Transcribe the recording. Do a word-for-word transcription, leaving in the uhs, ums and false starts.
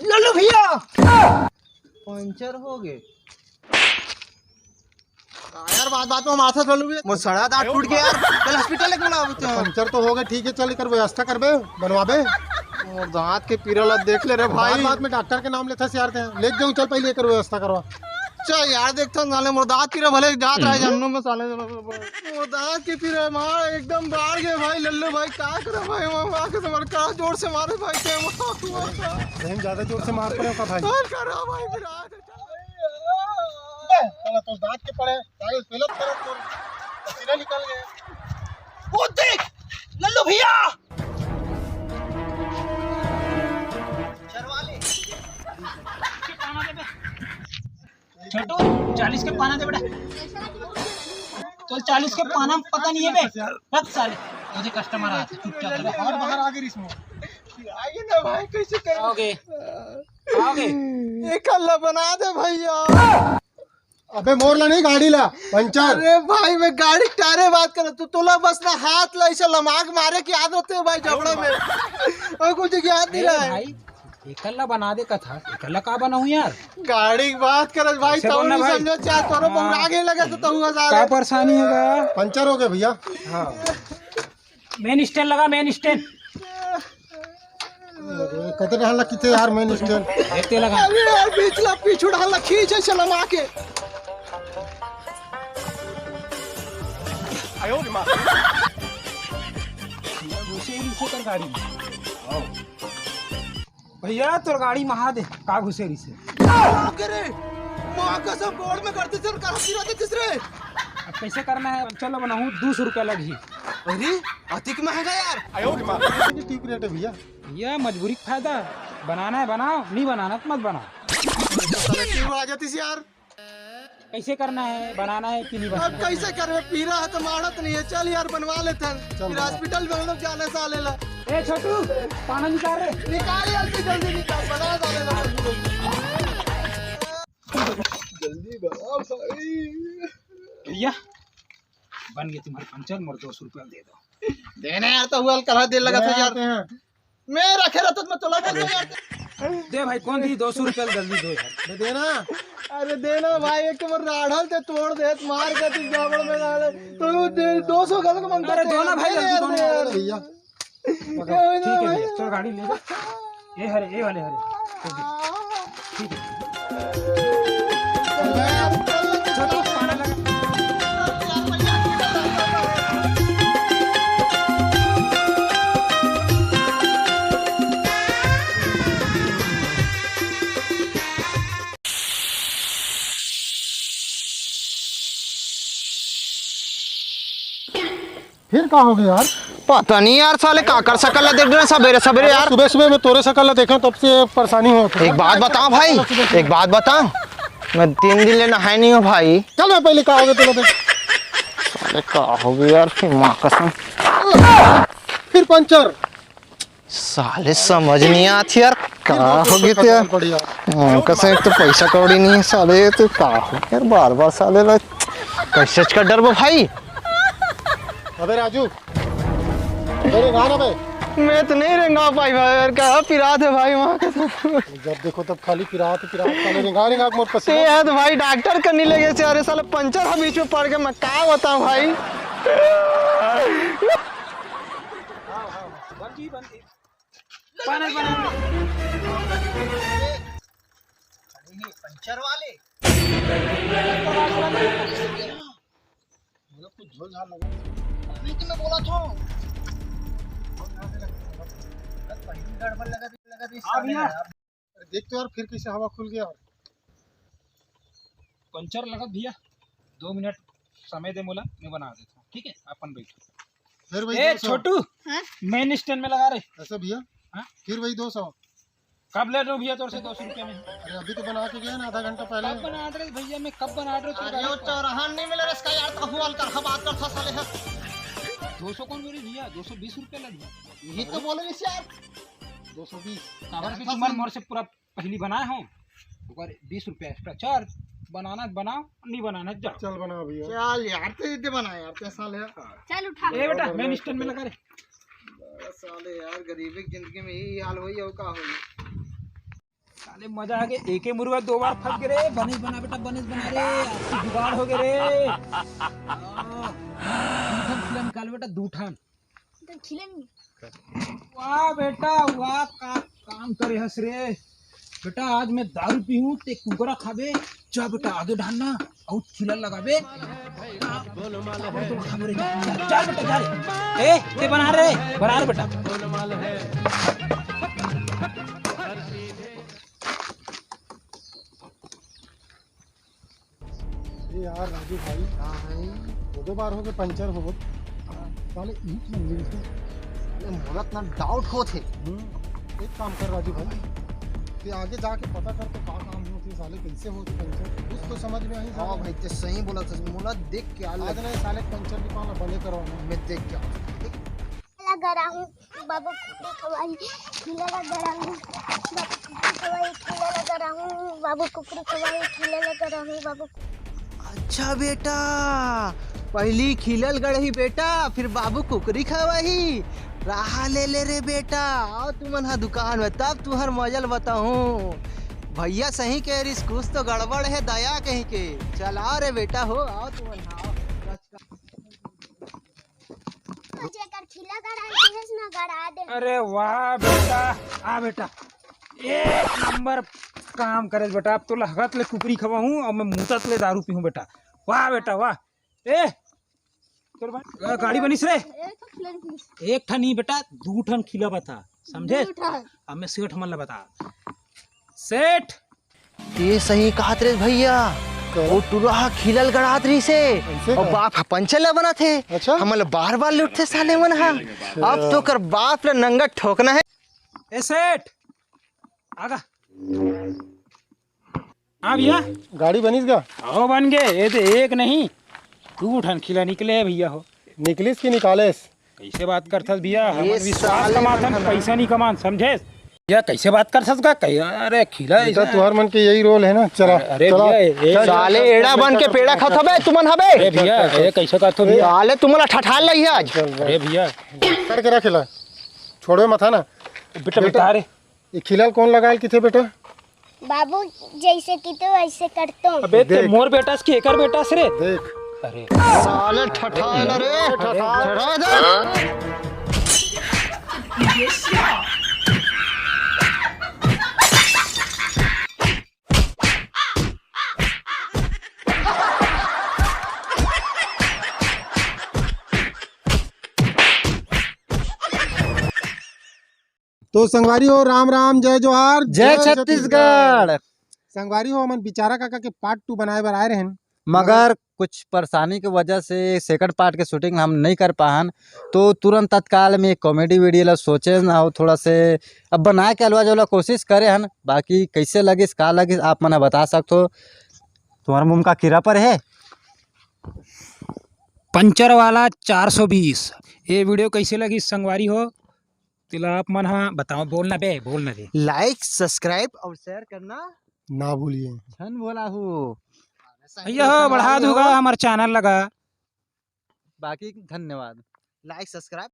लल्लू भैया, पंचर हो गए। यार, बात बात में माथा लल्लू भैया, मोर सड़ा दांत टूट गया यार। चल हॉस्पिटल लेके बुलाओ। पंचर तो हो गए, ठीक है, चल एकर व्यवस्था करबे, बनवाबे। मोर दांत के पीरा ला देख ले रे भाई। बात बात में डॉक्टर के नाम लेथस यार ते। लेके जाऊं, चल पहले एकर व्यवस्था करवा। चल यार, देखता हूँ, साले मोर दांत पीरा भले जात रहे जन्नू में, साले मोर दांत के पीरा मार एकदम बाढ़ गए भाई। लल्लू भाई, का करा भाई, माँ, माँ के तुम्हारे का जोर से मारे भाई ते। बहन, ज्यादा जोर से मार पड़े का भाई? चल करा भाई, फिर आ। साला तो दांत के पड़े, साले गलत तरफ तो पसीना निकल गया। वो देख, लल्लू भैया। छोटू, चालीस के पाना दे बेटा। तो चालीस के पाना में पता नहीं है बे। रख साले, मुझे कस्टमर आ रहा है, चुपचाप रह। और बाहर आ गई इसमें। आइए ना भाई, कैसे करें? आओगे, आओगे। ये कल्ला बना दे भैया। अबे मोर ला नहीं, गाड़ी ला, पंचर। अरे भाई, मैं गाड़ी टारे बात कर तू, तोला बस ना हाथ ला ऐसे लमाक मारे की आदत है भाई, जबड़ा में। और कुछ याद नहीं ए रहा है। भाई, एकल्ला बना दे कथा, एकल्ला का बनाऊं यार? गाड़ी की बात करत भाई, ऐसे तब बोलना नहीं भाई। समझो, चाहे तोरो हाँ। बौरा के लगे तो तब का सारे। परेशानी होगा? पंचर हो गया भैया। हाँ। मेन स्टैंड लगा, मेन स्टैंड। अरे, कते रहल किथे यार, मेन स्टैंड। देखते लगा। अरे यार, बीच ला पीछू ढाल ला खींच ऐसे लमा के। आयो रे माँ। घुसे ही घुसे कर गाड़ी में। आओ। भैया, तोर गाड़ी महा दे, का घुसे रही से? का करे? माँ कसम, गोड़ में करते सर, कहाँ गिरा देते रे? अब कैसे करना है? चलो बनाऊँ, दो सौ रुपया लगी। अरे, अधिक महंगा यार। ठीक रेट है भैया। भैया, मजबूरी का फायदा। बनाना है बनाओ, नहीं बनाना तो मत बनाओ। क्यों आ जाती सी यार? कैसे करना है, बनाना है कि नहीं अब बनाना? कैसे करबे? पीरा है तो मारत नहीं है। चल यार, बनवा लेते हैं। चल फिर बनवा। हॉस्पिटल में हम लोग जाने साले ला। ए छोटू, पाना निकाल रे। निकाल यार, तू जल्दी निकाल, बना साले ला। जल्दी बना भाई। भैया, बन गए तुम्हारे पंचर, मोर दो सौ रुपया दे दो। देना यार, तो हुआ कल दे लगा था यार। मैं रखे रहता तो मैं तोला बोलता यार। दे भाई, कौन दी? दो सौ रुपया जल्दी दो यार। दे देना। अरे देना भाई, एक बार राढ़ल ते तोड़ दे, मार के तू जाबड़ में डाले। तो वो दे, दो सौ गलत मांगता अरे है। दो ना भाई, दे जल्दी यार, दो ना। दे यार। भैया। ठीक है भैया, चल गाड़ी ले जा। ये हरे, ये वाले हरे। ठीक है। ठीक है। चल, चल, चल, चल। फिर का हो गया यार? पता नहीं यार, साले का कर सकल ला देख रहे हैं सबेरे सबेरे यार। सुबह सुबह मैं तोरे सकल ला देखा, तब से परेशानी हो। एक बात बताओ भाई, एक बात बताओ, मैं तीन दिन ले नहाए नहीं हूँ भाई। चल मैं पहले का हो गया तेरा देख। साले का हो गया यार, फिर माँ कसम। फिर पंचर। साले समझ नहीं आती यार, का हो गया यार? बढ़िया। हाँ, कसम, एक तो पैसा कौड़ी नहीं है साले, ये तो का हो यार, बार बार साले ला कैसे कर डरबो भाई। अबे राजू, अबे रेंगा ना बे। मैं तो नहीं रेंगा पाई भाई यार, का पिरात है भाई वहाँ का। जब देखो तब खाली पिरात, पिरात, साले रेंगा, रेंगा मोर पसीना। ये है तो भाई डॉक्टर करने लगे से, अरे साले पंचर है बीच में पड़ के, मैं का बताऊँ भाई। बंदी, बंदी। पाना, पाना। अरे ये पंचर वाले। मतलब कुछ झोल झाल लगा। अभी तो मैं बोला था। पहली गड़बड़ लगा दी, लगा दी हाँ साले भैया। यार। अरे देख तो यार, फिर कैसे हवा खुल गया। पंचर लगा भैया, दो मिनट समय दे मोला, मैं बना देता हूँ, ठीक है? अपन बैठो। फिर वही ए दो सौ। छोटू, हाँ? मेन स्टैंड में लगा रे। ऐसा भैया? हाँ? फिर वही दो सौ। कब ले रहे हो भैया तोर से दो सौ रुपया में? अरे अभी तो बना के गया ना, आधा घंटा पहले। कब बना रहे भैया, मैं कब बना रहे हो? अरे वो चौराहा नहीं मिला इसका यार, तो हुआ कर बात करता साले है। दो सौ कौन बोले भैया, दो सौ बीस रुपया लग गया। यही तो बोले नहीं यार। दो सौ बीस। काबर की तुम्हारे मोर से पूरा पहली बनाए हो, ओकर बीस रुपया एक्स्ट्रा चार्ज। बनाना है बनाओ, नहीं बनाना है जाओ। चल बना भैया। चल यार, ते दे बना यार, ते साले। चल उठा। ए बेटा, मेन स्टैंड में लगा रे। साले यार, गरीबी की जिंदगी में यही हाल होई, और का होई? साले मजा आ गया, एके मुर्गा दो बार फंस गए रे। बनिस बना बेटा, बनिस बना रे, आपकी जुगाड़ हो गए रे। हाँ, दू ठन खिला निकाल बेटा, दू ठन। तो खिले नहीं। वाह बेटा वाह, का काम करे हस रे। बेटा आज मैं दारू पीहूं, ते कुकरा खाबे। जा बेटा आगे ढालना, और खिला लगाबे। जा बेटा जा रे। ए ते बना रे, बना रे बेटा। ए यार राजू भाई, हाँ भाई। दो दो बार हो गए पंचर हो। साले ईंट लग गई इसमें। अरे मोला इतना डाउट होत हे। हम्म। एक काम कर राजू भाई, ते आगे जाके पता कर तो का काम होत हे साले, कैसे होत हे पंचर, कुछ तो समझ में आई हाँ साले। भाई, ते सही बोला था, मोला देख के आ आज लग ना साले पंचर दुकान बने करवाना। मैं देख के आऊँ। लगा रहा हूँ बाबू कुकरी खवाई, खिला लगा रहा हूँ बाबू कुकरी खवाई, खिला लगा रहा हूँ बाबू कुकरी खवाई, खिला लगा रहा हूँ बाबू। अच्छा बेटा, पहली खिलल गड़ही बेटा, फिर बाबू कुकरी खवाही। रहा ले ले रे बेटा, आओ तुमन हा दुकान में, तब तुहर मजल बताहूँ। भैया सही कह रहिस, कुछ तो गड़बड़ है दया कहीं के। चल आओ रे बेटा हो, आओ तुमन हा, आओ। जेकर खिला गड़ा दिहेस ना गड़ा दे। अरे वाह बेटा, आ बेटा, एक नंबर काम करे बेटा। अब तो लहगत ले कुकरी खवाहूँ और मैं मूतत ले दारू पीहूँ बेटा। वाह बेटा वाह। ए तोर बा-, गाड़ी बनिस रे। एक ठन खिला निकलिस। एक ठन नहीं बेटा, दू ठन खिला बता, समझे? दू ठन। अब मैं सेठ मन ला बता, सेठ। ये सही कहत रे भैया, कौन? वो टुरा हा खिलल गड़ात रहिसे, ऐसे और का? बाप हा पंचर ला बनात हे। अच्छा। हमन ला बार बार लूटथे साले मन हा। अच्छा। अब तो कर बाप ला नंगा ठोकना है। ए सेठ, आगा। हाँ भैया। गाड़ी बनिस गा? हो बन गे, ये तो एक नहीं, दू ठन खिला निकले हे भैया हो। निकलिस कि निकालेस? कैसे बात करथस भैया? ये हमन विश्वास साले कमाथन, मन ह ना। पैसा नहीं कमान, समझेस? भैया कैसे बात करथस का? कहीं, अरे खिला बेटा, ऐसा। तुहर मन के यही रोल है ना, चला, अरे चला, भैया, ये चल, साले चल, एड़ा चल, बन के चल, पेड़ा चल, खात हबे, चल, तुमन हबे। अरे भैया, ये कैसे करथो भैया? साले तुमन ला ठठार लही आज। चल, चल। अरे भैया। करके रख ला, छोड़े मत है ना। बेटा, बेटा। बेटा रे। ये खिलल कौन लगाल किथे बेटा? बाबू जैसे किथे वैसे करतो। अबे ते देख। मोर बेटा से कि एकर बेटा से रे? देख। अरे। साले ठठाल रे, ठठाल, ठठाल दे। तो संगवारी हो, राम राम, जय जोहार, जय जय छत्तीसगढ़। छत्तीसगढ़। संगवारी हो, हमन बिचारा काका के पार्ट टू बनाए बर आए रहेन, मगर कुछ परेशानी के वजह से सेकंड पार्ट के शूटिंग हम नहीं कर पाहन। तो तुरंत तत्काल में कॉमेडी वीडियो ला सोचे ना हो, थोड़ा से अब बनाए के अलवा जलवा कोशिश करे हन। बाकी कैसे लगिस, का लगिस, आप मन ह बता सकथो, तुम्हारा मुंह का कीड़ा पर है। पंचर वाला चार सौ बीस, ये वीडियो कैसे लगिस संगवारी हो? तेला आप मन हा बताओ, बोलना बे, बोलना बे। Like, subscribe और share करना ना भूलिए। झन भोला हो। भैया हो, बढ़ा दूंगा हमारे चैनल लगा। बाकी धन्यवाद। Like, subscribe।